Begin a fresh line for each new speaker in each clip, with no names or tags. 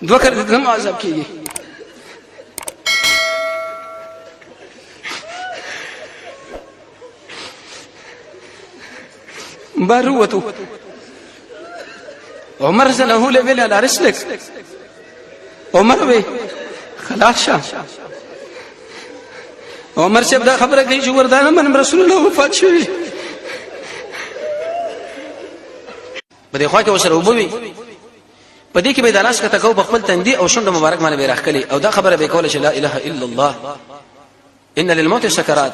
دوه کرته هم عذاب کیږي. بار ووتو، عمر رضی الله له ویل على رسلک، عمر وی خلاص شه. عمر صاحب دا خبره کوي چې وردانه من رسول الله وفات شوی. په دې خوا کې وسره وبوي، په دې کې به د لاس کته کو، په خپل تندي او شونډه مبارک باندې به راخلي او دا خبره به کوله چې لا اله الا الله، ان للموت سکرات،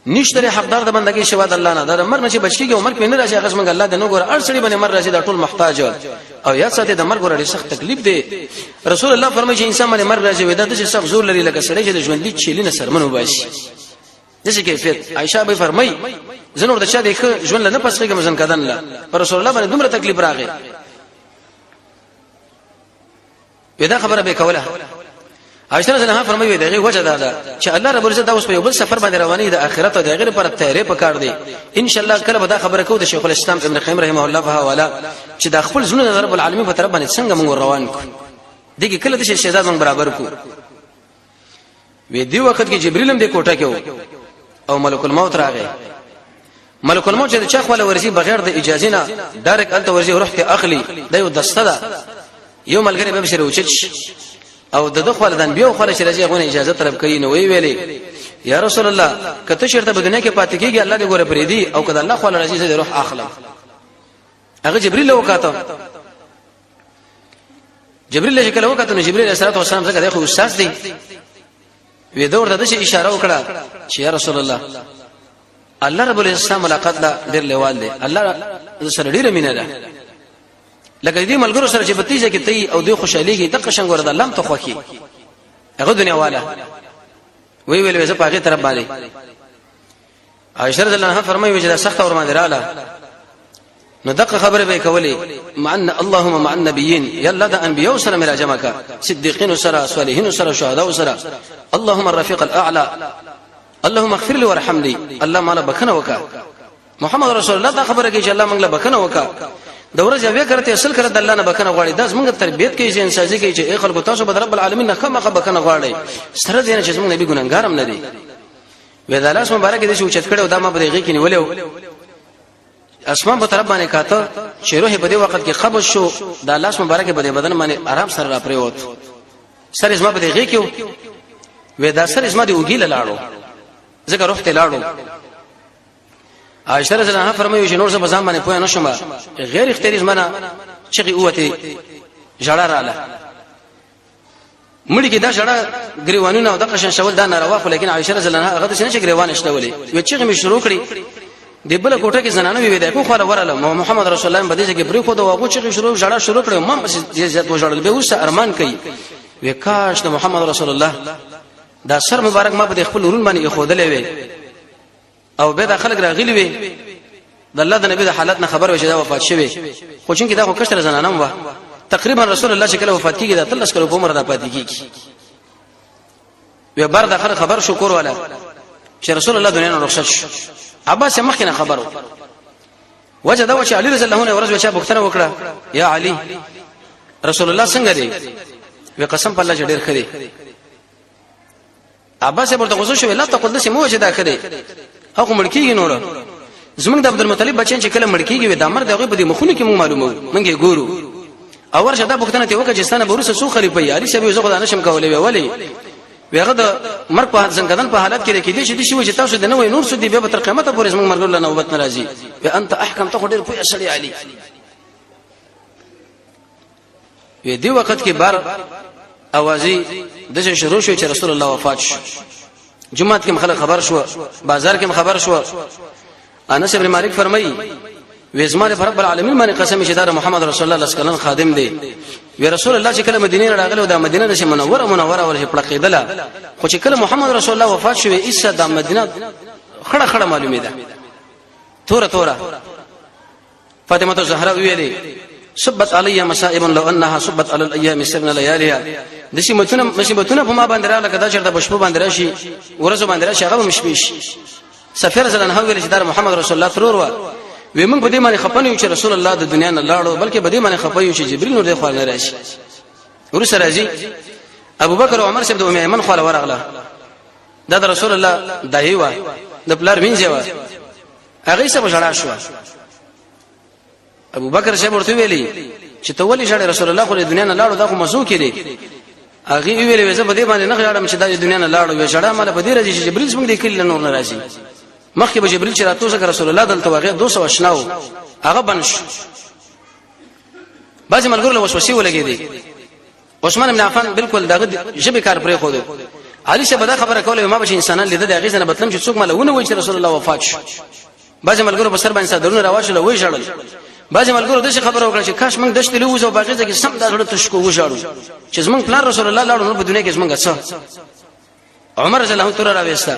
نشته حقدار د بندګۍ سوا د الله نه. دا مرګ نه چې بچ کیږي او مرګ نه راځي، هغه څنګه الله د نو ګور اړ سړي باندې مرګ راځي، دا ټول محتاج او یا ساته د مرګ ور سخت تکلیف دی. رسول الله فرمایي چې انسان باندې مرګ راځي، ودا د سخت زور لري لکه سړی چې د ژوندۍ چیلینه سرمن وباسي، دغه کیفیت. عائشہ به فرمایي زنور د چا د ژوند نه پس کېږم ځن کدن لا پر رسول الله باندې دومره تکلیف راغی. دا خبره به کوله. عائشہ رضی الله عنها فرمایي دغه وجه دا ده چې الله رب العزت دا اوس په یو بل سفر باندې رواني د آخرت او د غیر پر تیارې په کار دی. ان شاء الله کله به دا خبره کوو د شیخ الاسلام ابن قیم رحمه الله په حواله چې د خپل زړه د رب العالمین په طرف باندې څنګه موږ روان کو، دغه کله د شهزاد موږ برابر کو. وی دی وخت کې جبرئیل هم د کوټه کې او ملک الموت راغی. ملک الموت چې چا خپل ورزي بغیر د اجازه نه ډایرک الته ورزي، روح ته اخلي. دا یو دسته ده، یو ملګری به سره وچچ او د دخول د انبیو خو چې راځي غو اجازه طلب کوي. نو وی ویلې یا رسول الله، کته چیرته په دنیا کې پاتې کیږي الله دې ګوره پرې دی، او کله الله خو راځي زه روح اخلم. هغه جبرئیل وکاته، جبرئیل چې کله وکړ نو جبرئیل علیه السلام څنګه د خو استاد دی، وی دا ورته د اشاره وکړه چې یا رسول الله، الله رب العزت ملاقات لا ډیر لیوال دی، الله سره ډیره مینه ده، لکه دې ملګرو سره چې بتیجه کې تی او دوی خوشاليږي، دغه شنګ ورته الله ته خوخي. هغه دنیا والا وی ویل زه په هغه طرف باندې. عائشه رضی الله عنها فرمایي چې دا سخت اور باندې رااله نو دغه خبره به کولې مع ان اللهم مع النبيين، یا الله د انبیو سره مې راجمع کا، صدیقین سره، صالحین سره، شهدا سره، اللهم الرفيق الاعلى، اللهم اغفر لي وارحم لي، الله مال بخنه وکا. محمد رسول الله دا خبره کوي چې الله موږ له بخنه وکا. د ورځې وی کرته اصل کرته الله نه بخنه غواړي. دا زموږ تربیت کوي چې انسان کوي چې ای خلکو، تاسو به رب العالمین نه خامخا بخنه غواړي، سره دې نه چې زموږ نبی ګناګارم نه دی. وې دا لاس مبارک دې چې اوچت کړو، دا ما په دې کې نیولیو، اسمان په طرف باندې کاته چې روح په دې وخت کې قبض شو. دا لاس مبارک په دې بدن باندې آرام سره را پریوت، سر زما په دې کې وې، دا سر زما دی وګیل لاړو، ځکه روح ته لاړو. عائشہ رضی الله عنها فرمایي چې نور زه په ځان باندې پوه نه شوم، غیر اختیاري زما نه چغې اوته، ژړا رااله. مړي کې دا ژړا ګریوانونه او د قشن شول دا ناروا، خو لیکن عائشه رضی الله عنها هغه څه نه چې ګریوان شلولې، وی چې مې شروع کړې. د بل کوټه کې زنانه وی د کو خو وراله محمد رسول الله باندې چې پرې خو دا واغو چې شروع ژړا شروع کړې، ما پس زیات وژړل. به اوس ارمان کوي، وی کاش د محمد رسول الله دا سر مبارک ما په خپل ورون باندې خودلې وی او به دا خلک راغلي وي، د الله د نبی د حالت نه خبر وي چې دا وفات شوی. خو چې دا خو کشر زنانه و، تقریبا رسول الله چې کله وفات کیږي دا تلس کلو په عمر دا پاتې کیږي. وی بر د خلک خبر شو کور والا چې رسول الله دنیا نه رخصت شو. عباس مخکې نه خبرو. وجه دا و چې علي رضی الله عنه ورځ بچا پوښتنه وکړه، یا علي، رسول الله څنګه دی؟ وی قسم په الله چې ډیر ښه دی. عباس ورته غوسه شو، لا تقول دسه مو چې دا خره هغه مړ کیږي، نور زمونږ د عبدالمطلب بچین چې کله مړ کیږي وي دا مر دغه په دې مخونو کې مونږ معلومو، مونږ یې ګورو. او ورشه دا پوښتنه ته وکړه چې ستنه بورسه سو خلیفہ علي صاحب زه خدای نشم کولای. وی ولی؟ ویغه د مرګ په ځنګدن په حالت کې کې دي چې دي شي چې تاسو د نوې نور څه دی، به تر قیامت پورې زمونږ مرګ له نوبت ناراضي. وی انت احکم، ته ډیر پوه سړی علي. وی دی وخت کې بار اوازي د شروع شو چې رسول الله وفات شو. جمعات کې خلک خبر شو، بازار کې خبر شو. انس ابن مالک فرمایي وی زما رب العالمین باندې قسم چې دا محمد رسول الله صلی الله علیه خادم دی. وی رسول الله چې کله مدینه راغله دا مدینه د منوره منوره ورته پړقېدله، خو چې کله محمد رسول الله وفات شو ایسه دا مدینه خړه خړه معلومه ده، توره توره. فاطمه الزهرا ویلي سبت علی مصائب لو انها سبت علی الايام سبن لياليها، د شي متونه مصیبتونه په ما باندې را لکه دا چرته بشپو باندې راشي، ورځ باندې راشي، هغه مشپیش. سفیر زلن هو ویل چې دا محمد رسول الله ترور و. وی موږ په دې باندې خپنه یو چې رسول الله د دنیا نه لاړو، بلکې په دې باندې خپه یو چې جبرئیل نور دې خو نه راشي. ورسره راځي ابو بکر او عمر صاحب د ام ایمن خواله ورغله. دا د رسول الله دایي وا، د پلار وینځي وا، هغه څه ژړا شو. ابو بکر صاحب ورته ویلي چې ته ولې ژړې؟ رسول الله خو له دنیا نه لاړو، دا خو مزو کې دی. هغه ویلې زه په دې باندې نه ژړم چې دا دنیا نه لاړو، وی ژړا مال په دې راځي چې جبرئیل زموږ دې کلی نور نه راځي. مخکې به جبرئیل چې راتلو ځکه رسول الله دلته وغه 200 اشناو هغه بنش. بعضې ملګرو له وسوسې ولګېدې. عثمان بن عفان بالکل دغه ژبې کار پرې خو علي صاحب دا خبره کوله، ما به انسانان لیده د هغې نه بتلم چې څوک مال ونه وایي چې رسول الله وفات شو. بعضې ملګرو په سر باندې څادرونه راواچول، ویې ژړل. بعضې ملګرو داسې خبره وکړه چې کاش موږ دښتې له ووځو او په هغې ځای کې سم دا زړه تش کړو، وژاړو چې زموږ پلار رسول الله لاړو، نور په دنیا کې زموږ څه. عمر رضی الله عنه توره راویسته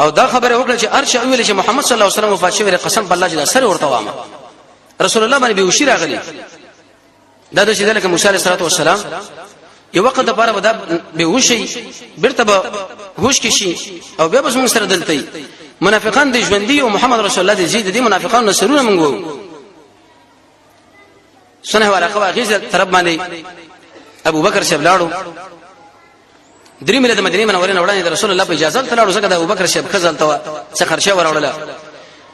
او دا خبره وکړه چې ارشه ویل چې محمد صلی الله علیه وسلم وفات شوی، قسم په الله چې دا سر ورته وامه. رسول الله باندې بهوشي راغلی. دا د چې لکه موسی علیه السلام یو وخت د پاره به دا بهوشي، بیرته به هوش کې شي او بیا به موږ سره دلته. منافقان د ژوندۍ او محمد رسول الله د زید دي، منافقان نصرونه موږ وو سنه ورقه واغیز طرف باندې ابو بکر صاحب لاړو. درې میله د مدینه منورې نه وړاندې د رسول الله په اجازه ته لاړو، ځکه د ابوبکر صاحب خزل ته څه خرچه وراوړله.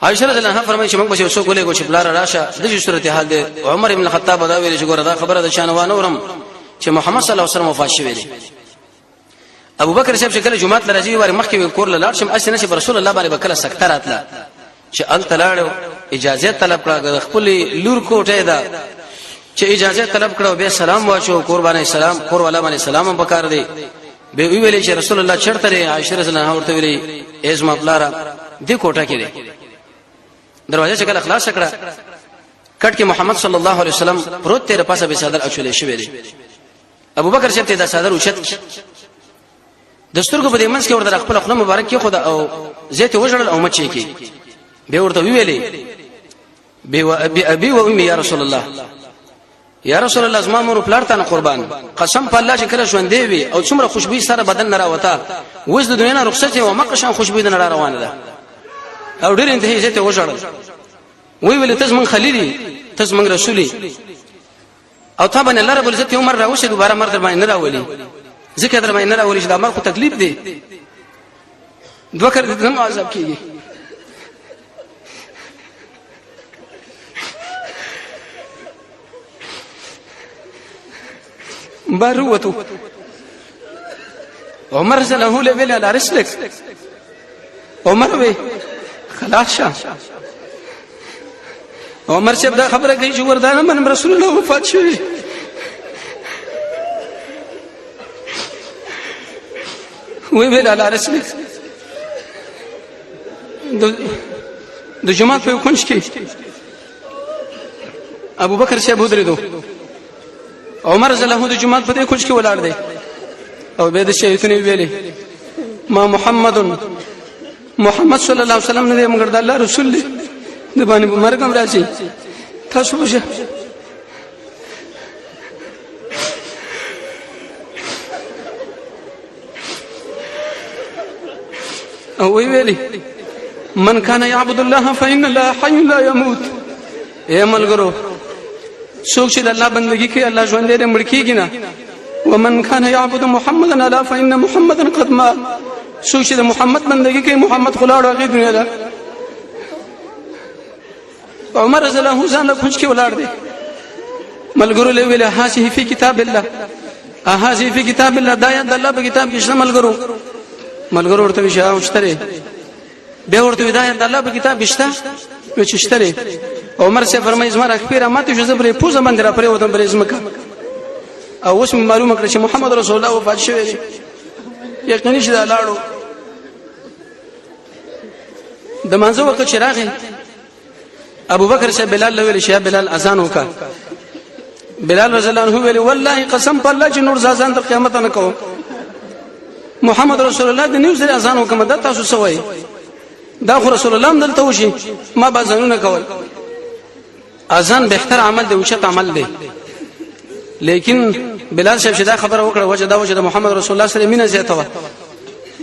عائشه رضی الله عنها فرمایي چې موږ به څوک ولېګو چې پلار راشه، د دې صورت حال دی. عمر ابن الخطاب دا ویل چې ګوره دا خبره د شانوانه ورم چې محمد صلی الله علیه وسلم وفات شوی دی. ابو بکر صاحب چې کله جمعه ته راځي ور مخکې کور لاړ شم، اسنه چې رسول الله باندې بکله سکته راتله چې ال تلاړو اجازه طلب کړه، خپل لور کوټه ده چې اجازه طلب کړه، به سلام واچو، کور باندې سلام، کور والا باندې سلام هم پکار دی. به ویلې چې رسول الله چرته لري؟ عائشه رضی الله عنها ورته ویلې ایز ما پلارا دې کوټه کې دی. دروازه چې کله خلاص کړه، کټ کې محمد صلی الله علیه وسلم پروت تیر پاسه به صدر اچولې شوی دی. ابو بکر چې ته دا صدر اوچت د سترګو په دې منځ کې ورته خپل خپل مبارک کې خدا او زیت وژړل او مچې کې به ورته ویلې بي ابي ابي و امي یا رسول الله، یا رسول الله زما مور پلار ته قربان، قسم په الله چې کله ژوندې وي او څومره خوشبوئی سره بدن نه راوته، وز د دنیا نه رخصت او مقشان خوشبوئی نه را روانه ده. او ډېر انتهایی زیت وژړل، وی ویل ته زمون خلیلی، ته زمون رسولي، او تا باندې الله رب العزت عمر راوشه، دوباره مر در باندې نه راولي، ځکه در باندې نه راولي چې دا مر خو تکلیف دی، دوه کر دې هم عذاب کیږي. بروتو عمر رضی الله له ویل على رسلك، عمر وی خلاص شه. عمر صاحب دا خبره کوي چې وردانه من رسول الله وفات شوی. وی ویل علی رسلک. د جمعه په کنج کې ابو بکر صاحب ودرېدو، عمر رضی الله د جمعه په دې کنج کې ولاړ دی او به د شیطان ویلې ما محمد محمد صلی الله علیه وسلم نه دی مګر د الله رسول دی، د باندې مرګ هم راځي تاسو وشه. او وی ویلي من کان يعبد الله فإن الله حي لا يموت. اے ملګرو، څوک چې د الله بندگی کوي الله ژوند دی، مړ کیږي نه. ومن كان يعبد محمدا الا فإن محمدا قد مات. څوک چې د محمد بندگی کوي محمد خو لاړ هغې دنیا ده. عمر رضی الله عنه ځان له کوچ کې ولاړ دی، ملګرو له ویله هذه فی کتاب الله، هذه فی کتاب الله، دا یاد الله په کتاب کې شته. ملګرو ورته ویل چې شته. بیا ورته وی دا یاد الله په کتاب کې شته، وی چې شته. عمر سے فرمایي زما راخپې را ماته شو، زه پرې پوزه باندې را پرې وتم پرې ځمکه، او اوس مې معلومه کړه چې محمد رسول الله وفات شوی دی، یقیني چې دا لاړو. د مانځه وخت چې راغی، ابو بکر سے بلال له ویل چې بلال اذان وکا. بلال رضی الله عنه ویل والله قسم په الله چې نور اذان تر قیامت نه کوم، محمد رسول الله د نیو سره اذان وکم، دا تاسو سوي دا خو رسول الله هم دلته وشي ما به اذانونه کول. اذان بهتر عمل دی، اوچت عمل دی، لیکن بلال صاحب چې دا خبره وکړه وجه دا وجه د محمد رسول الله سره مینه زیاته وه.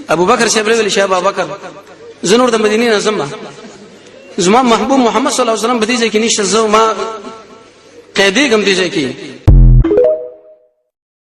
ابو بکر صاحب ویل چې ابو بکر زه نور د مدینې نه ځم، زما محبوب محمد صلی الله علیه وسلم په دې ځای کې نشته، زه ما قیدېږم دې ځای کې.